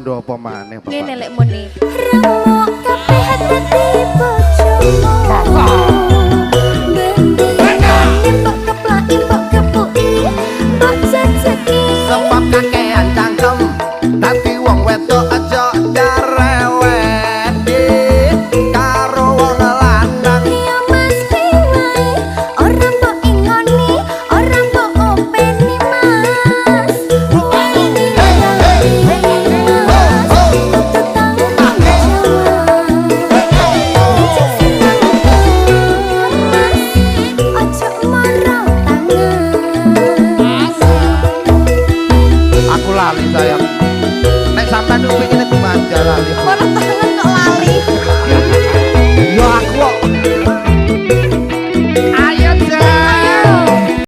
Rondo apa maneh, Bapak? Ngene lek muni. Remuk kabeh dadi bojomu.